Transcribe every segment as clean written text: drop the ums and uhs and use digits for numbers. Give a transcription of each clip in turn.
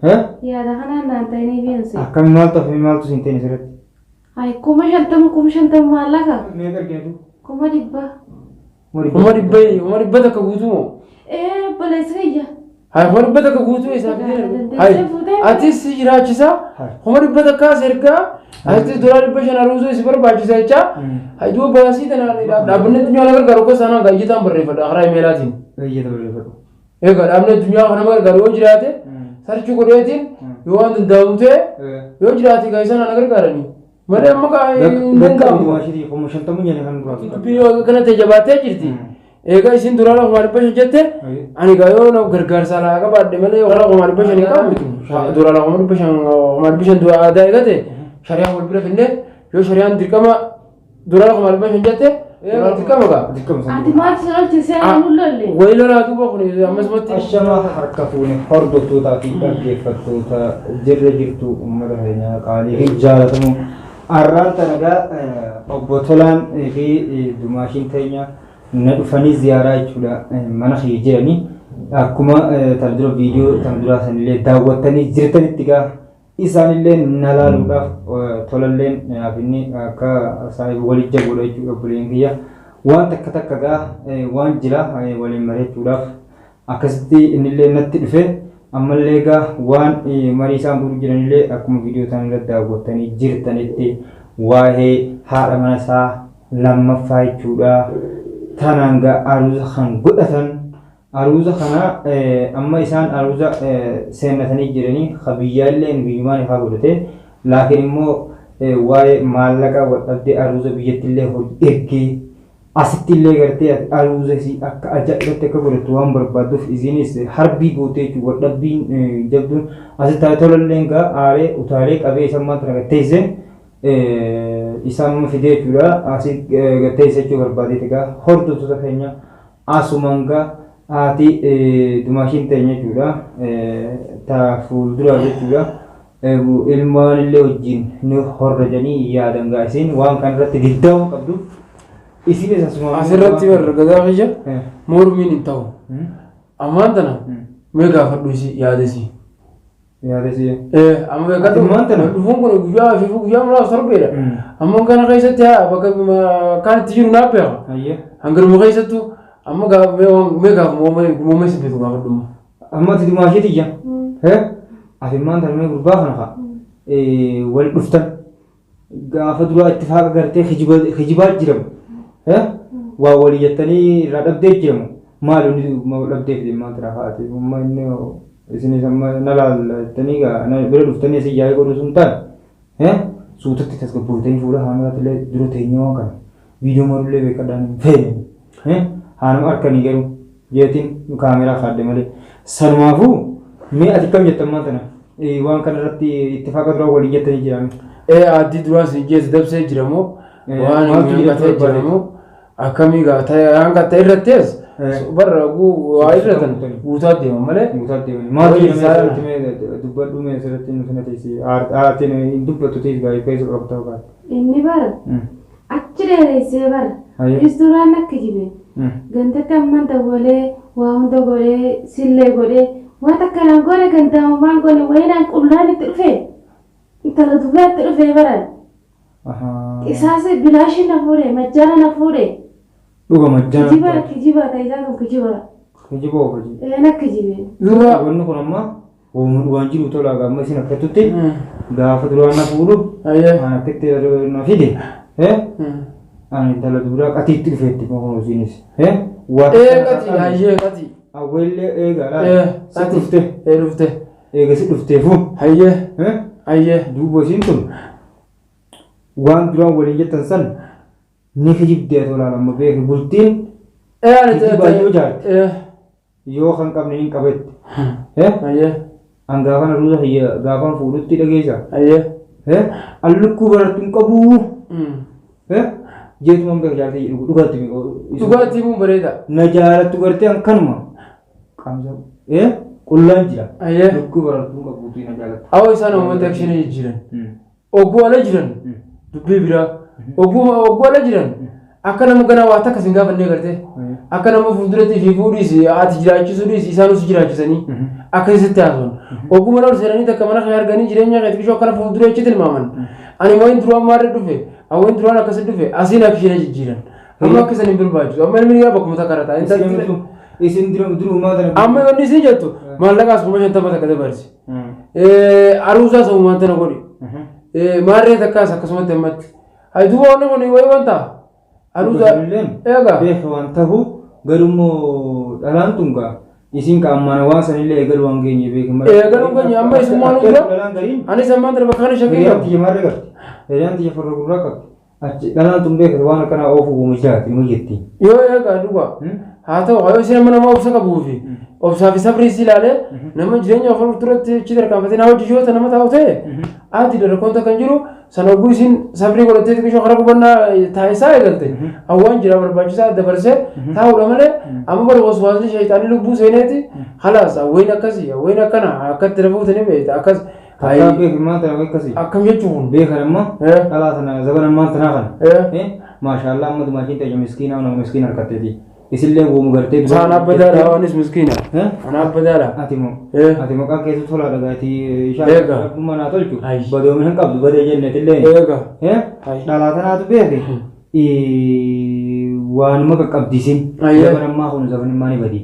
Yaada kanaan naan ta'inii fi Akkami maaltu hafe maaltu siin ta'in asirratti? Ay 50,000 50,000 maallaqa. Meeqa argitu? 100,000. 100,000 guutuu moo? Ee obboleessa kiyya. Hay 100,000 guutuu isaa fidee. Hay atis si jiraachisa 100,000s ergaa atis $500 aruuzoo si barbaachisa jecha hay duuba baasii tana dhaabbanni addunyaa na gargaaru akka isaan hanga ijjitaan barreeffadha karaa imeelaatiin. Iyyata barreeffadhu. Egaa dhaabni addunyaa kana nama gargaaru yoo jiraate sarchi godheetiin yoo waan danda'amu ta'e yoo jiraate egaa isaan na gargaaranii. Malee amma kaa hin danda'amu. Dumaashitii 50,000 jedhanii kan duraa. Dubbiin yoo akkana ta'e jabaattee jirti. Egaa isin duraan 500,000 jette ani egaa yoo na gargaarsa alaa qabaadhe malee warra 500,000 hin qabu miti. Duraan 500,000 500,000 dura aadaa eegate shari'aan wal bira finnee yoo shari'aan dirqama duraan 500,000 jette duraan dirqama gaa. Ati maal si lolchise ani nu lolle. Wayi lolaa duuba kun ammasumatti. Ashama harka fuune hordoftootaa fi dhaggeeffattoota jirra jirtu uummata keenya qaalii fi jaalatamu. Arraan tanagaa obbo Tolaan fi Dumaashiin teenya na dhufanii ziyaaraa jechuudha mana kiyya jiranii akkuma tan dura viidiyoo tan duraa sanillee daawwattanii jirtanitti gaa isaanillee na laaluudhaaf tolalleen naaf inni akka saahiba wali jabuudha jechuudha obboleen kiyya waan takka takka gaa waan jira waliin mari'achuudhaaf akkasitti innillee natti dhufe ammallee gaa waan marii isaan godhu jiranillee akkuma viidiyoo tan irra daawwattanii jirtanitti waa'ee haadha mana isaa lammaffaa jechuudha. Tanaan gaa aruuza kan godhatan aruuza kana amma isaan aruuza seennatanii jiranii ka biyyaallee biyyumaan ifaa godhate laakiin immoo waa'ee maallaqa wal dhabdee aruuza biyyattillee hojii ergee asitti illee gartee ati aruuza isii akka ajaa'ibatti akka godhattu waan barbaadduuf isiinis harbii gootee jechuudha wal dhabbiin jabduun asitti taa'ee tolalleen gaa aaree utaalee qabee isa ammaan tana gatteessee isa amma fidee jechuudha asii gatteessa jechuu barbaadeeti egaa hordoftoota keenya asumaan gaa haati dumaashiin teenya jechuudha ta fuulduraa jechuudha ilmaan illee wajjin ni hordofanii yaadan gaa isiin waan kana irratti diddaa waan qabduuf isiinis asumaan Asirratti barra gadaa kiyya mormiin hin ta'u. Ammaan tana mee gaafadhu isii yaada isii. Yaada isii. Amma beekadhu Ammaan tana? dhufuun kun guyyaa fi guyyaa muraasa torbeedha. Amma kana keessatti haa bakka kan itti jiru naaf beeka. Hayyee. Hangaruma keessattuu amma mee gaafa moomee si beeku gaafadhumma. Amma ati dumaashii tiyya. Ati ammaan tana mee gurbaa kana kaa wal dhuftan gaafa duraa ittifaaqa gartee kijibaa jiramu. Waa walii jettanii irraa dhabdee jiramu. Maal inni dhabdee fide maal tana kaa ati amma inni isinis amma na laalla jettanii gaa na bira dhuftanii asii yaa'ii godhuu sun taane suutatti tasgabbooftanii fuula haamiraatti illee dura teenyee waan kana viidiyoo marullee beekadhaan hin feene haanuma harkanii garuu jeetiin kaameraa kaadde malee sanumaafuu mee ati kam jettan maal tana waan kana irratti ittifaaqa duraa walii jettanii jiraame. Ee aaddii duraan si jees dabsee jira moo waan maaltu hin jechuu jira barbaade? moo akkamii gaa ta'e hanga ta'e irrattees barra waa irratan guutaa deema malee. Guutaa deemani. Maal Hojii jedhamee isaa- asirratti mee dubbadhu mee asirratti nu sana teessi aartiin hin dubbattu teessi baay'ee keessa qabta fakkaata. Inni bara achi dheeressee bara. Hayyee. Isturaan akka jibe. Gandatti amman dawwalee waa hunda godhee sillee godhee waan takka naan goone gandaamumaan goone wayinaan qullaan itti dhufe intala dubraa itti dhufe baran. Qisaase bilaashii na fuudhe majjaana na fuudhe. Dhuga majjaana. Kijiba kijiba ta'isaa kun kijiba. Kijiba oofa jiru. Ee na kijibe. Duuba Wanni kun amma waan jiru tola amma isin akkattutti gaafa duraan na fuudhu Hayyee. waan akkatti na fide ani intala duraa qatiitti dhufeetti kun isiinis. Waa Ee qati hayyee qati. Awweellee eegaa Ee laala. Si qati. dhufte Ee dhufte. eega si dhufteefu. Hayyee hayyee. Duuba isiin tun waan duraan waliin jettan san ni kijibdee tolaan amma beeki bultiin Ee ani Kijiba yoo jaarte. Ee yoo kan qabne hin qabetti. hayyee An gaafan aruuza kiyya gaafan fuudhutti dhageessa. hayyee. An lukkuu barattu hin qabuu. Jeetuman beeka jaartii jedhu dhugaatti Dhugaatii mun bareeda. Na jaalattu gartee an kanuma. Qaamsa qullaan jira. Hayyee. Lukkuu barattu hin qabuutu na jaalattu. Awwa isaan uummata akshinii jijjiiran. Oguu ala jiran dubbii biraa. Oguu ala jiran akka nama ganaa waa takka sin gaafannee gartee. Akka nama fuulduratti fi fuudhiis ati jiraachisuu dhiis isaan si jiraachisanii akka isitti haasa'an. Ogummaa ol seenanii takka mana kee arganii jireenya kee xiqqishoo akkana fuuldura achi tilmaaman. Ani wayin duraan maarra dhufe, wayin duraan akkasi dhufe asiin akka ishee jijjiiran. Amma akka isan hin barbaachisu. Amma ilmi dhiiraa bakkuma takka irra ta'a. Isin durumaa tana. Amma yoonni isin jettu maallaqaas 50,000 takka dabarsi. Aruusaas uumaan tana godhi. Maarree takkaas akkasumatti ammatti. Hayi duuba wanni kun wayi wanta. Aruusaa. Eegaa. Beeka waan ta'u garummoo dhalaan tun gaa isin ka ammaan waan sanillee eegalu waan geenye beeku malee. Eegalu waan geenye amma isummaan dura. Dhalaan gariin. Anis ammaan tana bakka kana shakkii Hiriyaan qabu. tiyya maarree qabdi. Hiriyaan tiyya farra gurraa qabdi. Achi dhalaan tun beektu waan akkanaa oofuu uumu jaati nu jetti. Yoo eegaa dhugaa. Haa ta'u yoo isin amma nama obsa qabuu fi obsaa fi sabrii si ilaalee nama jireenya ofii duratti achi tarkaanfatee nama hojii yoo nama taa'u ta'e ati rakkoon takka hin jiru sana oguu isin sabrii godhattee xiqqishoo karaa qubannaa taa'isaa eegalte hawwaan jira barbaachisaa dabarsee taa'uudha malee amma bara waswaasni shayitaanii lubbuu seeneeti halaas hawween akkasii hawween akkana akkatti rafuutanii beekta akkas Takkaa beeku maal tana akkasii. akkam jechuun. Beekan ammoo dhalaa tana zaban ammaan tanaa kana. Maashaallah amma dumaashiin ta'e miskiina nama miskiina harkatteeti. Isillee goomu gartee. Isaan abbadaadha waanis miskiina. Ana abbadaadha. Ati moo. Ati maqaan keessu tolaa dhagaatii ishaan rabbummaa naa tolchu. Badoomina hin qabdu badee jenneetillee. Eega. Dhalaa tanaatu beeke. Waanuma qaqqabdiisin. Zaban ammaa kun zaban ammaa ni badi.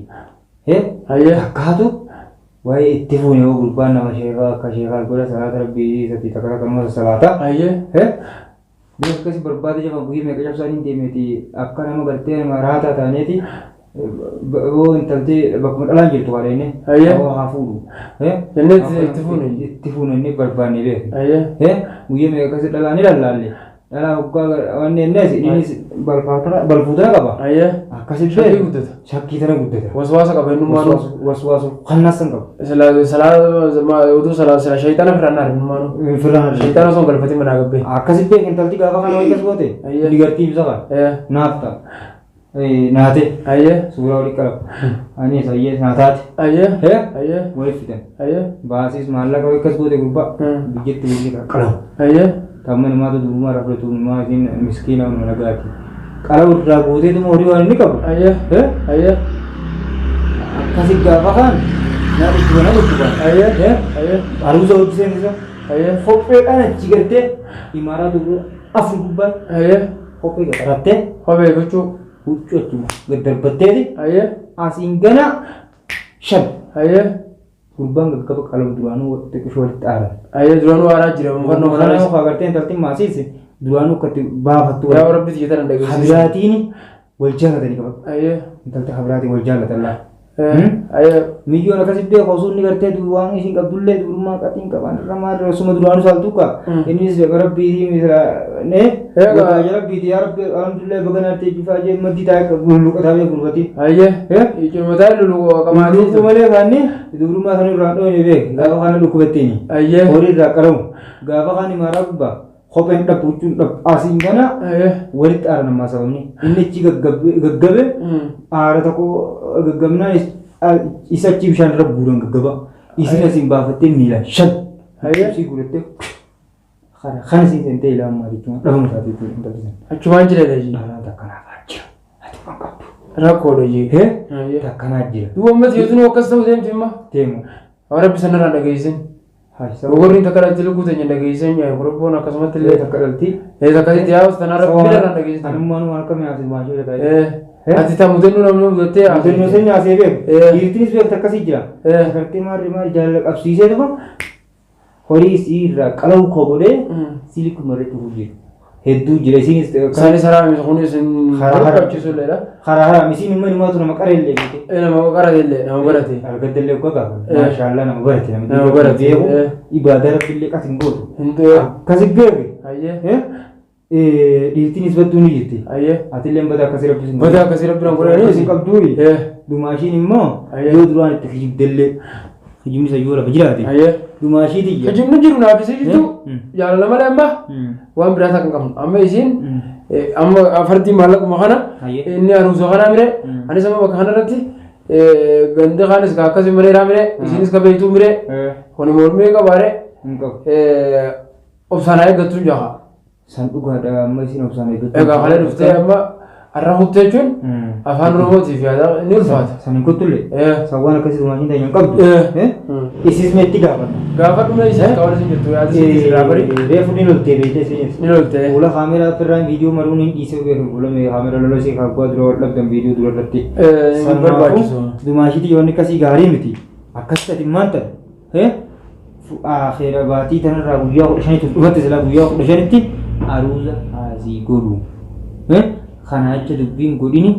Takkaatu waa'ee itti fuune yoo gurbaan nama sheekaa akka sheekaa godha salaata rabbii isatti takka takka nama salaata. Biyya akkasii barbaade jaba guyyaa meeqa cabsaan hin deemeeti akka nama gartee nama raataa taaneeti yoo intalti bakkuma dhalaan jirtu waa dhayne yoo haa fuudhu. Jennee itti fuune. Itti fuune inni barbaanne beeku. Guyyaa meeqa akkasii dhalaa ni lallaalle. Dhalaa hoggaa wanni innis innis balfuutana qaba. Akkasii Shakkii beeku. guddata. Shakkii tana guddata. Waswaasa qaba innummaanuu. Waswaasu kannas san qaba. Oduu sala shayitaana firaan innummaanuu. Firaan Shayitaana osoo hin galfatin manaa gabbee. Akkasii beeku intalti gaafa kana wayii goote. Ayyee. Ni gartii ibsa kana. Naaf ta'a. Naate. Suuraa walii qalama. Anis ayyee naa taate. Waliif fidan. Baasiis maallaqa wayii akkas goote gurbaa. Biyyatti biyyi qalamu. Tamma namaatu durumaa rafletu maa isin miskiina nama nagaati. Qalamu irraa gooteetuma horii waan inni qabu. Akkasi gaafa kaan na dhukkuba na dhukkuba. Aruuza hojii seensisa. Kopheedhaan achi gartee imaaraa dubru afur gubbaa kophee qaxarattee Kophee gochuu. huccuu achuma gad darbatteeti asiin gana shan. Gurbaan gaggaba qalamu duraanuu xiqqishoo walitti aaran. Duraanuu aaraa jira. Mufannoo Kanaan yoo agartee intalti maasiis duraanuu akkatti baafattu. Yaa rabbi tiyya tana dhageessisi. Habiraatiin wal jaalatanii qaban. Intalti habiraatiin wal jaalatan laa. Miyyoon akkasi beeku osoo inni gartee waan isin qabdullee dubrummaa qaxiin qaban irra maarree osuma duraanuu saaltu kaa. Innis rabbii ne yaa rabbiiti yaa rabbi alhamdulillah baga naartee jifaa jee maddii taa'ee lulluqataa beeku gurbatiin. Mataa lulluqaa qabaatii. Lulluquu malee kaanni dubrummaa sana irraa dhoone beeku gaafa kana dhukkubatteeni. Horii irraa qalamu gaafa kaan imaaraa gubbaa kopheen dhabu huccuun dhabu asiin kana walitti aara namaa sababni inni achi gaggabe aara tokko gaggabnaan isa achi bishaan irra guuran gaggaba isin asiin baafattee miilaan shan isii guurattee kana kana siin seentee ilaa ammaa jechuun dhabama isaati jechuudha intalli sun. Achumaan jira dha jee. Dhalaan takkanaa fa'aa jira ati waan qabdu. Rakkoodha jee. Takkanaa jira. Duuba ammas yesuun akkas ta'u deemti imma. Deemu. Rabbi sanarraa dhageessin. Gogorriin takka dhalti lubbuu teenya dhageessan nyaay gorobboon akkasumatti illee takka dhalti. Takka itti yaa'us tanaa rabbi irraa dhageessan. Anummaan waan akka mi'aasi maashoo jedhaa. Ati ta mudannoo namni mudattee haasofte. Mudannoo sanyii haasee beeku. Dhiirtinis beektu akkasii jira. Sakartee maarri maarri jaalala qabsiisee dhufa horii isii irraa qalawu koo godhee silikuma irra cufu jiru. Hedduu jira isinis. Isaanis haraami kunis hin barbaachisu illeedha. Karaa haraami isiin immoo inumaatu nama qareellee miti. Nama qareellee nama barate. Argaddellee uga gaafa. Maashaallah nama barate namni. Nama barate. Beeku ibaadaa rabbillee qas hin gootu. Akkasi beeku. Dhiirtiinis badduu ni jirti. Atillee badaa akkasii rabbi sin Badaa akkasii rabbi nan godhanii. Akkasii qabduuri. Dumaashiin immoo yoo duraan itti kijibdellee kijibni isa yoo lafa jiraate. Dumaashii tiyya. Kijibni jiru naaf isii jirtu jaalala malee amma waan biraa takka hin qabnu. Amma isiin amma fardii maallaquma kana inni aruusa kana mire anis amma bakka kanarratti gandi kaanis ka akkasii malee mire isiinis ka beektuu mire kuni mormii qabaare obsaan haa eeggattuun jaha. San dhugaadha amma isin obsaan eeggachuu. Egaa kalee dhuftee amma Har'a kutte jechuun afaan Oromootiif yaada ni ulfaata. San hin kuttullee. Eh. San waan akkasii dumaashiin teenya hin qabdu. Eh. Eh? Isiis meetti gaafanna. Gaafa dhumee isiis kaawwan isin jirtu yaada isiis irraa bari Reefu ni loltee beektee isinis. ni lolte. Fuula kaameraa ofirraan viidiyoo maruun hin dhiisee beeku. Fuula kaameraa lola ishee kaabbaa dura wal dhabdan viidiyoo dura irratti. Eh, hin barbaachisu. Dumaashiitii yoonni akkasii gaarii miti. Akkasitti ati maal ta'e? Akeera baatii tanarraa guyyaa 15tti dhufatti silaa guyyaa 15tti aruuza haasii godhu. Kana jecha dubbiin godhini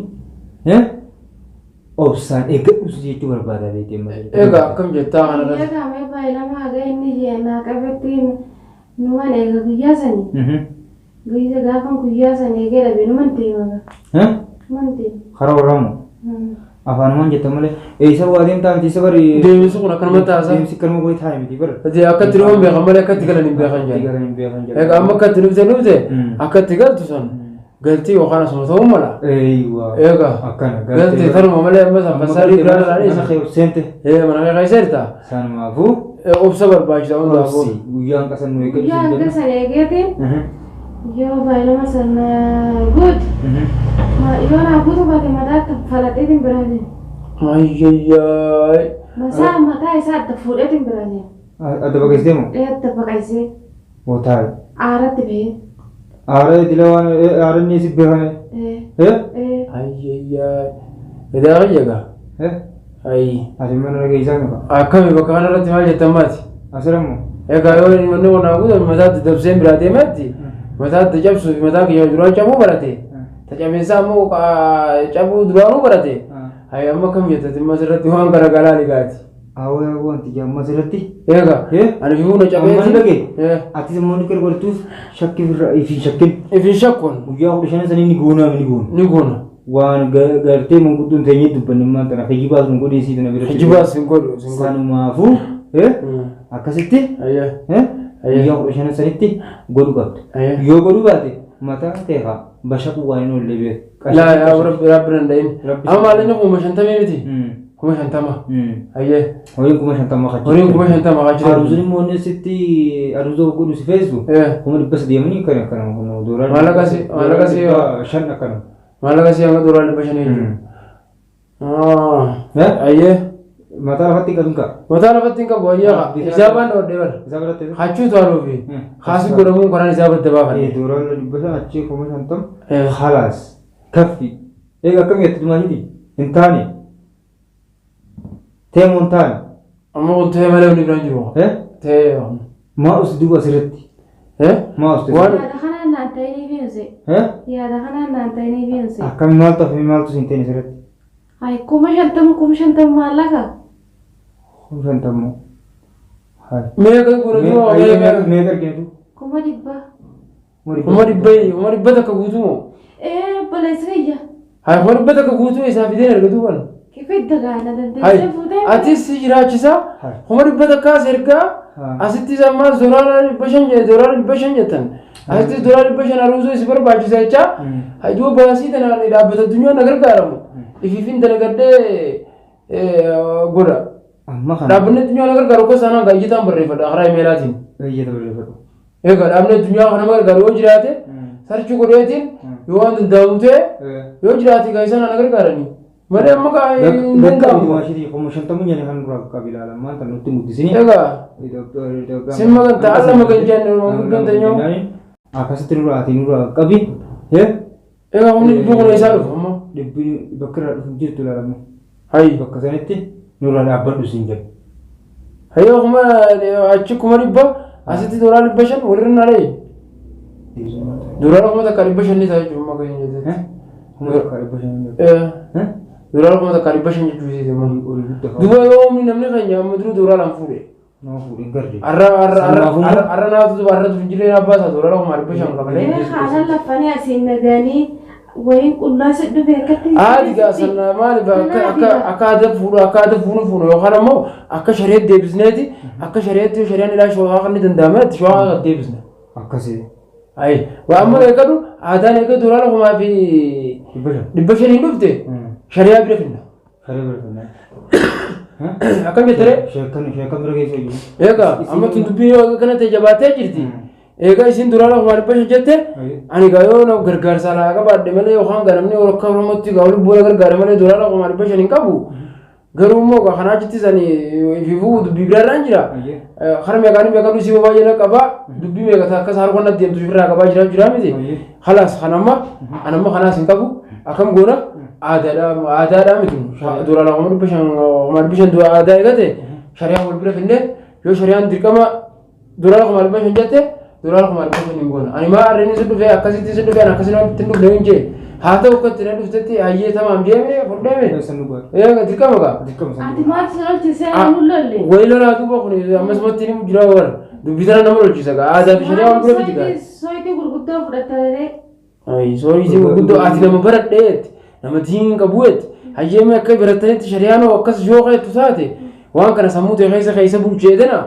obsaan eeggadhu si jechuu barbaada beektee amma. Egaa akkam jettaa kana Guyyaa irratti? kaamee baay'ilama haga inni jeenaa qabetti numan eega guyyaa sanii. Guyyaa gaafan guyyaa sanii eegee dhabe numan deema. Numan deema. Karaa warraamu. Afaanumaan jetta malee eessa waa deemtaa miti isa bari. Deemsi kun akkanuma taasa. Deemsi akkanuma goe taa'e miti bara. Ati akka itti dhufan beekan malee akka itti galan hin beekan Itti jedhan. galan hin beekan jedhan. Egaa amma akka itti dhufte dhufte Mm. akka itti galtu san galtii yookaan asuma ta'uu mala. Eeywa. Egaa Akkana galtee tanuma malee amma san fassarii biraa irraa Mana dhiisa. kee seente. Ee mana kee keessa jirta. Sanumaafuu. Obsa barbaachisa hundaafuu. Obsi guyyaan qasan nu eeggatu. Guyyaa hanga sana eegeetiin yoo baay'ilama sana guutu yoo naa guutu baate mataa akka falaxeetiin biraa deema. Ayyayyaay. Masaa mataa isaa adda fuudheetiin biraa deema. Adda baqeessitee moo? Ee adda baqaysee Wotaayi. aaratti bahee. Aara idila waan aara inni si beekame. Ee Eh? ee Ayyayyaay. Edaa kiyya Eh? Ayyi. Ati mana dhageessaa mika. Akkami bakka kanarratti maal jettan maati? Asirra moo? Egaa yoo manni qonnaa guutan mataatti dabseen biraa deemetti mataatti cabsuu fi mataa kiyya duraan cabuu barate. Ta cabinsaa immoo cabuu duraanuu barate. Hayi amma akkam jetta dhimma asirratti waan garaagaraa ni gaati. Awwa yaa wanti jamma asirratti. Egaa Eh? ani fi buna Amma ni cabeeti. dhagee? Eh, Atis immoo ni gargaartuuf shakkii ofirraa ifin shakkin. Ifin shakkuun Guyyaa 15 sanii ni goonaa ni goona. ni goona. Waan gartee manguddoon teenyee dubbanne maal tana hijibaas nu godhee sii tana biratti. Hijibaas hin godhu hin godhu. Sanumaafuu eh, akkasitti Ayyee. eh, Ayyee. guyyaa 15 sanitti godhu qabda. Ayyee. Yoo godhuu baate mataa ta'e haa bashaquu waan hin oolle beeku. Laa yaa rabbi rabbi danda'in. Rabbi Amma maallaqni 50,000 miti. Mm. 50,000. Mm. Ayyee. Horiin 50,000 kachi. Horiin 50,000 kachi. Aruuzuun immoo inni sitti aruuza godhu si feesu. Eh. 300,000 kan akkanuma kun doolaara. Maallaqa si- maallaqa si- 500 akkanuma. Maallaqa si hanga doolaara 500 jechuudha. Ah. Eh? Ayyee. Mataa lafatti qabin kaa. Mataa lafatti hin qabu ayyee haa. Isaa baan dhoodhee bara. Isaa biratti. Hachuu taaluu fi haasi godhamuun karaan isaa badda baafadhe. Doolaara 500 achii 50,000. Eh. Halaas. Kaffi. Egaa akkam jettu maaliiti? Hin taane. Teemoo hin taane. Amma kun ta'ee malee wanni biraan jiru. Eh? Ta'ee. Maa usti duuba asirratti? Eh? Maa usti? Waan- Yaada kanaan naan ta'inii fiinse. Eh? Yaada kanaan naan ta'inii fiinse. Akkami maaltu hafe maaltu siin ta'in asirratti? Ay 50,000 50,000 maallaqa. 50,000. Hai. Meeqa godhatu meeqa? Meeqa argitu? 100,000. 100,000 100,000 takka guutuu moo? Ee obboleessa kiyya. Hai 100,000 guutuu isaa fideen argatu kan. Kifidda gaana Hai dandeessee fuutee. atis si jiraachisa Hai. 100,000 ergaa Haa. asitti ammaa doolaara 500 jedhe doolaara 500 jettan asitti doolaara 500 aruusuu si barbaachisa jecha Mm. duuba baasii tanaan dhaabbata addunyaan na gargaaramu ifiifin dalagadhee godha. Amma kana. Dhaabbanni addunyaa na gargaaru gosa sanaan gaayyitaan barreeffadha karaa imeelaatiin. Eeyyata barreeffadhu. Egaa dhaabni addunyaa kana nama gargaaru yoo jiraate sarchii godheetiin yoo waan danda'amu ta'e yoo jiraate gaa isaan na gargaarani. Malee amma gaa hin Bakka danda'amu. maashitii 50,000 jedhanii kan duraa qabi ilaalan maal tan nutti guddisini. Egaa Sin magan ta'a, alla magan jenne, guddoon teenyoo. Akkasitti nurraa ati nurraa qabi. Egaa humni dhibbuu kun eessaa dhufu amma? Dhibbi bakka irraa dhufu jirtu ilaalamu. Hayi. Bakka sanitti nurraa dhaabbadhu siin jedhu. Hayyoo kuma achi 100,000 asitti doolaara 500 walirra na dhaye. Doolaara 1500 ni ta'a jechuudha amma kan jettetti. 1500. Eh, Doolaara 1500 jechuu isiiti amma. Horii guddaa. Duuba yoo humni namni keenya amma dura doolaaraan fuudhe. Nama fuudhin garde. Arra arra arra Sanumaafuu arra arra naatu duba arra tun jiree abbaa isaa doolaara 500 qabalee. Ee haala lafanii asiin naganii wayiin qullaa si dhufe akkatti. Haati gaa sana maaliif akka akka akka aadaa fuudhu akka aadaa fuunu fuunu yookaan ammoo akka shari'aatti deebisneeti akka shari'aatti yoo shari'aan ilaa shawaa kan ni danda'ame itti shawaa kan deebisna. Akkasii. Ayi waa amma eeggatu aadaan eeggatu doolaara 500. 500 dhufte shari'aa bira finna. Karee barreeffannaa. Akkam jettaree? Sheekan sheekan bira keessa jiru. Egaa amma tun dubbiin yoo akkana ta'e jabaattee jirti. Egaa isin duraan 500,000 jette ani gaa yoo na gargaarsa alaa qabaadhe malee yookaan gaa namni akka Oromootti gaa lubbuu na gargaare malee duraan 500,000 hin qabu. Garuu immoo gaa kanaa achittis ani ififuu dubbii biraarraan jira. Kara meeqaan meeqa dhusii baay'ee na qaba dubbii meeqa akkas harkoon na deemtu ofirraa qabaa jira jira miti. Halaas kan amma an amma kanaas hin qabu akkam goona aadaadha aadaadha miti duraan 500,000 dura aadaa eegate shari'aa wal bira finnee yoo shari'aan dirqama Duraara 500,000 jette duraara 500,000 hin goona. Ani maa arreen si dhufee akkasitti si dhufee ani akkasii namatti hin dhufne hin jee. Haa ta'u akka itti na dhuftetti hayyee tamaam deemee fudheeme. San dhugaa. Eega dirqama gaa. Dirqama san Ati dhugaa. maal si lolchisee nu lolle? Wayi lolaa duuba kun ammasumatti ni jira war. Dubbii tana nama lolchisa gaa. Aadaa fi shari'aa wal bira fidi gaa. Soitii gurguddoo fudhatanii Ayi soorii gurguddoo ati nama baradheet nama diin qabuet hayyeemee akka barattanitti shari'aan akkas yoo qeettu taate waan kana sammuu ta'e keessa keessa bulcheetena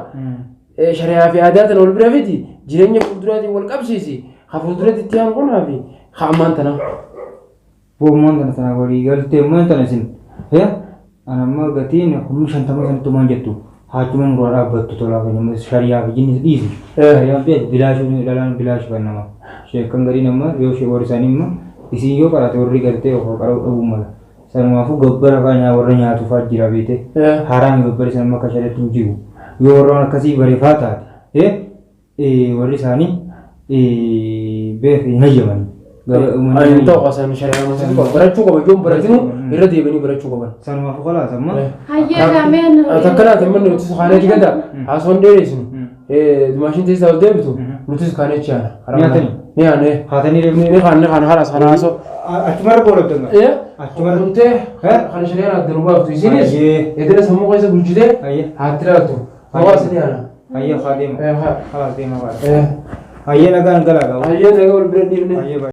shari'aa fi aadaa tana wal bira fidi jireenya fuulduraatiin wal qabsiisi ha fuulduratti itti aanu kanaa fi ha ammaan tana. Boommaan tana tana walii galtee ammaan tana isin An amma gatiin 50,000 sanittu maan jettu haachuma nurraa dhaabbattu tolaa kenna shari'aa fi jinnis dhiisi. Shari'aan beek bilaashuu dhalaan bilaashu kan nama. Sheekkan gariin amma yoo ishee warri isaanii amma isiin yoo qarate warri gartee ofoo qara'uu dhabuu mala. Sanumaafuu gabbara faa nyaa warra nyaatu faa jira beete. Haraami gabbari san amma akka shari'atti hin jiru. Yoo warra waan akkasii bare faa taate warri isaanii beek hin hayyamani. Ani ta'u qasan shari'aa masii qaba barachuu qaba ijoon baratinu irra deebianii barachuu qaban. Sanumaafuu kalaas amma. Hayyee gaameen. Takka laata immoo nuti kaanee digada haasoon dheeresinu dumaashin teessaa ol deebitu nutis kaanee chiyaana. Nyaatanii? Ni yaane. Haatanii deemnee. Ni kaan ni kaan halas kana haasoo. Achumarra boolabdan. Achumarra. Kuntee kan shari'aan adda nu baaftu isinis edela sammuu keessa bulchitee haatti laattu. Hawaasa ni yaana. Hayyee haa deema. Haa. Haa deema baadha. Hayyee nagaan galaa qaba. Hayyee nagaa wal bira dhiifne. Hayyee baay'ee.